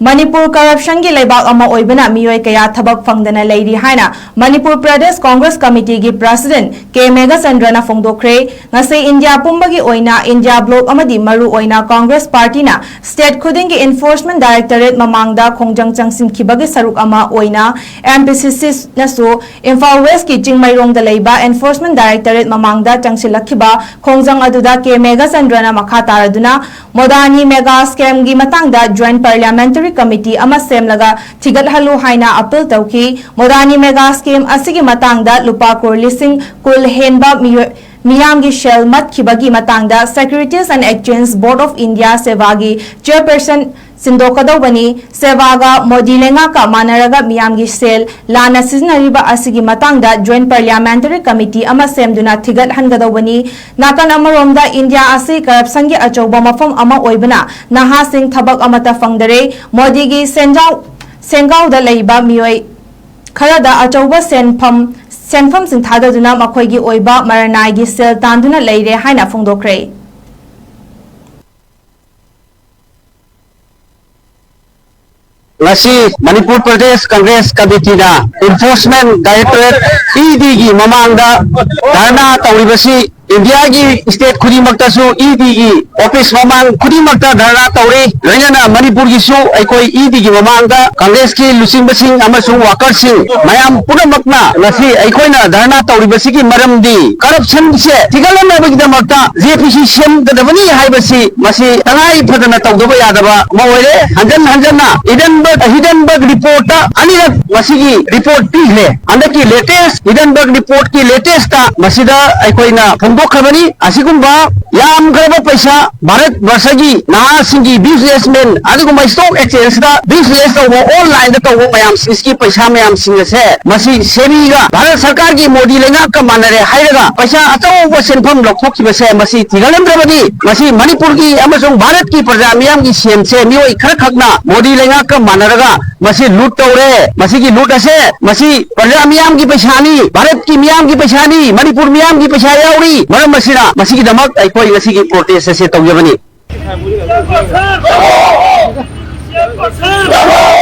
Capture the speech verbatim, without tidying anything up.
ꯃꯅꯤꯄꯨꯔ ꯀꯔꯞꯁꯟꯒꯤ ꯂꯩꯕꯥꯛ ꯑꯃ ꯑꯣꯏꯕꯅ ꯃꯤꯑꯣꯏ ꯀꯌꯥ ꯊꯕꯛ ꯐꯪꯗꯅ ꯂꯩꯔꯤ ꯍꯥꯏꯅ ꯃꯅꯤꯄꯨꯔ ꯄ꯭ꯔꯗꯦꯁ ꯀꯣꯡꯒ꯭ꯔꯦꯁ ꯀꯃꯤꯇꯤꯒꯤ ꯄ꯭ꯔꯁꯤꯗꯦꯟꯠ ꯀꯦ ꯃꯦꯘꯆꯟꯗ꯭ꯔꯅ ꯐꯣꯡꯗꯣꯛꯈ꯭ꯔꯦ꯫ ꯉꯁꯤ ꯏꯟꯗꯤꯌꯥ ꯄꯨꯝꯕꯒꯤ ꯑꯣꯏꯅ ꯏꯟꯗꯤꯌꯥ ꯕ꯭ꯂꯣꯛ ꯑꯃꯗꯤ ꯃꯔꯨ ꯑꯣꯏꯅ ꯀꯣꯡꯒ꯭ꯔꯦꯁ ꯄꯥꯔꯇꯤꯅ ꯁ꯭ꯇꯦꯠ ꯈꯨꯗꯤꯡꯒꯤ ꯏꯟꯐꯣꯔꯁꯃꯦꯟꯠ ꯗꯥꯏꯔꯦꯛꯇꯣꯔꯦꯠ ꯃꯃꯥꯡꯗ ꯈꯣꯡꯖꯪ ꯆꯪꯁꯤꯟꯈꯤꯕꯒꯤ ꯁꯔꯨꯛ ꯑꯃ ꯑꯣꯏꯅ ꯑꯦꯝ ꯄꯤ ꯁꯤ ꯁꯤꯅꯁꯨ ꯏꯝꯐꯥꯜ ꯋꯦꯁ꯭ꯠꯀꯤ ꯆꯤꯡꯃꯩꯔꯣꯡꯗ ꯂꯩꯕ ꯏꯟꯐꯣꯔꯁꯃꯦꯟꯠ ꯗꯥꯏꯔꯦꯛꯇꯣꯔꯦꯠ ꯃꯃꯥꯡꯗ ꯆꯪꯁꯤꯜꯂꯛꯈꯤꯕ ꯈꯣꯡꯖꯪ ꯑꯗꯨꯗ ꯀꯦ ꯃꯦꯘꯆꯟꯗ꯭ꯔꯅ ꯃꯈꯥ ꯇꯥꯔꯗꯨꯅ ꯃꯣꯗꯥꯅꯤ ꯃꯦꯒꯥ ꯁ꯭ꯀꯦꯝꯒꯤ ꯃꯇꯥꯡꯗ ꯖꯣꯏꯟꯠ ꯄꯥꯔꯂꯤꯌꯥꯃꯦꯟꯇꯔꯤ ꯀꯃꯤꯇꯤ ꯑꯃ ꯁꯦꯝꯂꯒ ꯊꯤꯒꯠꯍꯜꯂꯨ ꯍꯥꯏꯅ ꯑꯄꯤꯜ ꯇꯧꯈꯤ꯫ ꯃꯣꯗꯥꯅꯤ ꯃꯦꯒꯥ ꯁ꯭ꯀꯦꯝ ꯑꯁꯤꯒꯤ ꯃꯇꯥꯡꯗ ꯂꯨꯄꯥ ꯀ꯭ꯔꯣꯔ ꯂꯤꯁꯤꯡ ꯀꯨꯟ ꯍꯦꯟꯕ ꯃꯤꯑꯣꯏ-, ꯃꯤꯌꯥꯝꯒꯤ ꯁꯦꯜ ꯃꯠꯈꯤꯕꯒꯤ ꯃꯇꯥꯡꯗ Securities and Exchange Board of India, ꯁꯦꯕꯥꯒꯤ ꯆꯤꯌꯔꯄꯔꯁꯟ ꯁꯤꯟꯗꯣꯛꯀꯗꯧꯕꯅꯤ꯫ ꯁꯦꯕꯥꯒ Modi ꯂꯩꯉꯥꯛꯀ ꯃꯥꯟꯅꯔꯒ ꯃꯤꯌꯥꯝꯒꯤ ꯁꯦꯜ ꯂꯥꯟꯅ ꯁꯤꯖꯤꯟꯅꯔꯤꯕ ꯑꯁꯤꯒꯤ ꯃꯇꯥꯡꯗ ꯖꯣꯏꯟꯠ ꯄꯥꯔꯂꯤꯌꯥꯃꯦꯟꯇꯔꯤ ꯀꯃꯤꯇꯤ ꯑꯃ ꯁꯦꯝꯗꯨꯅ ꯊꯤꯒꯠꯍꯟꯒꯗꯧꯕꯅꯤ꯫ ꯅꯥꯀꯟ ꯑꯃꯔꯣꯝꯗ ꯏꯟꯗꯤꯌꯥ ꯑꯁꯤ ꯀꯔꯞꯁꯟꯒꯤ ꯑꯆꯧꯕ ꯃꯐꯝ ꯑꯃ ꯑꯣꯏꯕꯅ ꯅꯍꯥꯁꯤꯡ ꯊꯕꯛ ꯑꯃꯠꯇ ꯐꯪꯗꯔꯦ꯫ ꯃꯣꯗꯤꯒꯤ ꯁꯦꯟꯖꯥꯎ, ꯁꯦꯟꯒꯥꯎꯗ ꯂꯩꯕ ꯃꯤꯑꯣꯏ ꯈꯔꯗ ꯑꯆꯧꯕ ꯁꯦꯟꯐꯝ, ꯁꯦꯟꯐꯝꯁꯤꯡ ꯊꯥꯗꯗꯨꯅ ꯃꯈꯣꯏꯒꯤ ꯑꯣꯏꯕ ꯃꯔꯅꯥꯏꯒꯤ ꯁꯦꯜ ꯇꯥꯟꯗꯨꯅ ꯂꯩꯔꯦ ꯍꯥꯏꯅ ꯐꯣꯡꯗꯣꯛꯈ꯭ꯔꯦ꯫ ꯉꯁꯤ ꯃꯅꯤꯄꯨꯔ ꯄ꯭ꯔꯗꯦꯁ ꯀꯪꯒ꯭ꯔꯦꯁ ꯀꯃꯤꯇꯤꯅ ꯏꯟꯐꯣꯔꯁꯃꯦꯟꯠ ꯗꯥꯏꯔꯦꯛꯇꯣꯔꯦꯠ, ꯏ ꯗꯤꯒꯤ ꯃꯃꯥꯡꯗ ꯙꯔꯅꯥ ꯇꯧꯔꯤꯕꯁꯤ ꯏꯟꯗꯤꯌꯥꯒꯤ ꯁ꯭ꯇꯦꯠ ꯈꯨꯗꯤꯡꯃꯛꯇꯁꯨ ꯏ ꯗꯤꯒꯤ ꯑꯣꯐꯤꯁ ꯃꯃꯥꯡ ꯈꯨꯗꯤꯡꯃꯛꯇ ꯙꯔꯅꯥ ꯇꯧꯔꯤ꯫ ꯂꯣꯏꯅꯅ ꯃꯅꯤꯄꯨꯔꯒꯤꯁꯨ ꯑꯩꯈꯣꯏ ꯏ ꯗꯤꯒꯤ ꯃꯃꯥꯡꯗ ꯀꯪꯒ꯭ꯔꯦꯁꯀꯤ ꯂꯨꯆꯤꯡꯕꯁꯤꯡ ꯑꯃꯁꯨꯡ ꯋꯥꯀꯔꯁꯤꯡ ꯃꯌꯥꯝ ꯄꯨꯝꯅꯃꯛꯅ ꯉꯁꯤ ꯑꯩꯈꯣꯏꯅ ꯙꯔꯅꯥ ꯇꯧꯔꯤꯕꯁꯤꯒꯤ ꯃꯔꯝꯗꯤ ꯀꯔꯞꯁꯟꯁꯦ ꯊꯤꯒꯠꯂꯛꯅꯕꯒꯤꯗꯃꯛꯇ ꯖꯦ ꯄꯤ ꯁꯤ ꯁꯦꯝꯒꯗꯕꯅꯤ ꯍꯥꯏꯕꯁꯤ ꯃꯁꯤ ꯇꯉꯥꯏ ꯐꯗꯅ ꯇꯧꯗꯕ ꯌꯥꯗꯕ ꯑꯃ ꯑꯣꯏꯔꯦ꯫ ꯍꯟꯖꯟ ꯍꯟꯖꯟꯅ ꯍꯤꯗꯟꯕꯔꯒ, ꯍꯤꯗꯟꯕꯔꯒ ꯔꯤꯄꯣꯔꯠꯇ ꯑꯅꯤꯔꯛ ꯃꯁꯤꯒꯤ ꯔꯤꯄꯣꯔꯠ ꯄꯤꯈ꯭ꯔꯦ꯫ ꯍꯟꯗꯛꯀꯤ ꯂꯦꯇꯦꯁ ꯍꯤꯗꯟꯕꯔꯒ ꯔꯤꯄꯣꯔꯠꯀꯤ ꯂꯦꯇꯦꯁꯇ ꯃꯁꯤꯗ ꯑꯩꯈꯣꯏꯅ ꯐꯣꯡꯗꯣꯛꯈ꯭ꯔꯕꯅꯤ꯫ ꯑꯁꯤꯒꯨꯝꯕ ꯌꯥꯝꯈ꯭ꯔꯕ ꯄꯩꯁꯥ ꯚꯥꯔꯠ ꯕꯔꯁꯒꯤ ꯅꯍꯥꯁꯤꯡꯒꯤ ꯕꯤꯖꯤꯅꯦꯁꯃꯦꯟ ꯑꯗꯨꯒꯨꯝꯕ ꯁ꯭ꯇꯣꯛ ꯑꯦꯛꯁꯆꯦꯟꯖꯇ ꯕꯤꯖꯤꯅꯦꯁ ꯇꯧꯕ, ꯑꯣꯟꯂꯥꯏꯟꯗ ꯇꯧꯕ ꯃꯌꯥꯝꯁꯤꯡꯁꯤꯒꯤ ꯄꯩꯁꯥ ꯃꯌꯥꯝꯁꯤꯡ ꯑꯁꯦ ꯃꯁꯤ ꯁꯦꯕꯤꯒ ꯚꯥꯔꯠ ꯁꯔꯀꯥꯔꯒꯤ ꯃꯣꯗꯤ ꯂꯩꯉꯥꯛꯀ ꯃꯥꯟꯅꯔꯦ ꯍꯥꯏꯔꯒ ꯄꯩꯁꯥ ꯑꯆꯧꯕ ꯁꯦꯟꯐꯝ ꯂꯧꯊꯣꯛꯈꯤꯕꯁꯦ ꯃꯁꯤ ꯊꯤꯒꯠꯂꯝꯗ꯭ꯔꯕꯗꯤ ꯃꯁꯤ ꯃꯅꯤꯄꯨꯔꯒꯤ ꯑꯃꯁꯨꯡ ꯚꯥꯔꯠꯀꯤ ꯄ꯭ꯔꯖꯥ ꯃꯤꯌꯥꯝꯒꯤ ꯁꯦꯟꯁꯦ ꯃꯤꯑꯣꯏ ꯈꯔꯈꯛꯅ ꯃꯣꯗꯤ ꯂꯩꯉꯥꯛꯀ ꯃꯥꯟꯅꯔꯒ ꯃꯁꯤ ꯂꯨꯠ ꯇꯧꯔꯦ꯫ ꯃꯁꯤꯒꯤ ꯂꯨꯠ ꯑꯁꯦ ꯃꯁꯤ ꯄ꯭ꯔꯖꯥ ꯃꯤꯌꯥꯝꯒꯤ ꯄꯩꯁꯥꯅꯤ, ꯚꯥꯔꯠꯀꯤ ꯃꯤꯌꯥꯝꯒꯤ ꯄꯩꯁꯥꯅꯤ, ꯃꯅꯤꯄꯨꯔ ꯃꯤꯌꯥꯝꯒꯤ ꯄꯩꯁꯥ ꯌꯥꯎꯔꯤ꯫ ꯃꯔꯝ ꯑꯁꯤꯅ ꯃꯁꯤꯒꯤꯗꯃꯛ ꯑꯩꯈꯣꯏ ꯉꯁꯤꯒꯤ ꯄ꯭ꯔꯣꯇꯦꯁ ꯑꯁꯦ ꯇꯧꯖꯕꯅꯤ꯫ ꯄꯥꯔꯁꯦꯟ꯫